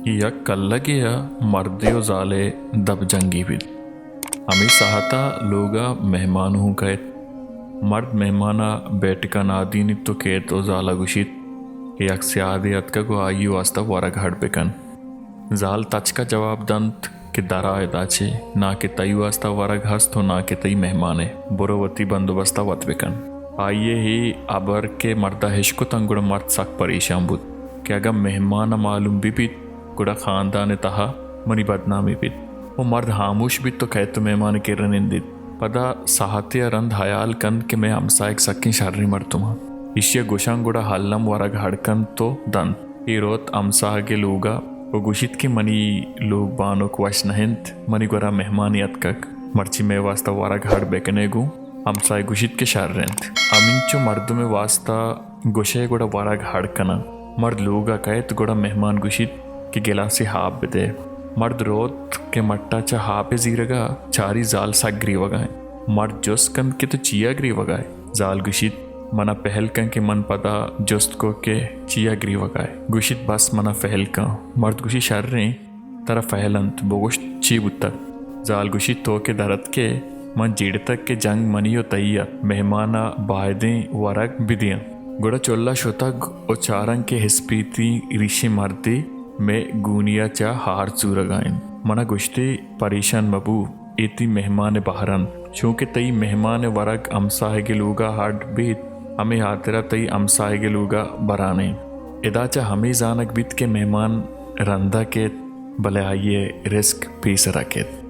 یک کلگے ءَ مردے ءُ زالے دپ جنگی بیت۔ ہمے ساعت ءَ لوگ ءَ مہمان ہوں کئیت۔ مرد مہمان ءَ بیٹک ءَ نادینیت ءُ کیت ءُ زال ءَ گوشیت کہ یک سیادے اتکگ ءُ آئی ءِ واستہ ورگ ہڈ بکن۔ زال تچک ءَ جواب دنت کہ درا ادا چے، نا کہ تئی واستہ ورگ ہست ءُ نا کہ تئی مہمانے، برو وتی بندوبست ءَ وت بکن۔ آئی ءِ اے ہبر کہ مرد ءَ اشکتنت گڑا مرد سک پریشان بوت کہ اگاں مہمان ءَ معلوم بہ بیت گڑا خاندان ءِ تہا منی بدنامی بیت۔ ءُ مرد ہاموش بیت ءُ کئیت ءُ مہمان ءِ کرا نندیت۔ پدا ساعتے ءَ رند ہیال کنت کہ مئے ہمساہگ سکیں شریں مردم انت۔ ایشی ءَ گوشاں گڑا الم ورگ ہڈ کنت ءُ دنت۔ اے روت ہمساہگ ءِ لوگ ءَ ءُ گوشیت کہ منی لوگ بانک وش نہ انت، منی گورا مہمانے اتکگ، مرچی مئے واستہ ورگ ہڈ بکن ئے گوں۔ ہمساہگ گوشیت کہ شر انت۔ ہمینچو مردم ءِ واستہ گوش ئے گڑا ورگ ہڈ کناں۔ مرد لوگ ءَ کئیت گڑا مہمان گوشیت کہ گلاسے آپ بدئے۔ مرد روت کہ مٹ ءَ چہ آپ ءِ زیرگ ءَ چاری زال سک گریوگ ءَ انت۔ مرد جست کنت کہ تو چیا گریوگ ءَ ئے؟ زال گوشیت، من ءَ پہل کن کہ من پدا جست کو کہ چیا گریوگ ءَ ئے۔ گوشیت، بس من ءَ پہل کن۔ مرد گوشی، شریں، ترا پہل انت، بگوش چی بوتگ؟ زال گوشیت، تو کہ در اتکے، من جیڑتگ کہ جنگ منی ءُ تئی ات، مہمان ءَ بائدیں ورگ بدیاں۔ گڑا چل ءَ شتگ ءُ چاراں کہ اسپیتیں ریشیں مردے مئے گونی ءَ چہ ہار زورگ ءَ انت۔ من ءَ گوشتے، پریشان مبو، اے تئی مہمان ءِ بہر انت۔ چونکہ تئی مہمان ءِ ورگ ہمساہگ ءِ لوگ ءَ ہڈ بیت، ہمے ہاترا تئی ہمساہگ ءِ لوگ ءَ بران ایں۔ ادا چہ ہمے زانگ بیت کہ مہمان رند ءَ کیت، بلے آئی ءِ رزق پیسر ءَ کیت۔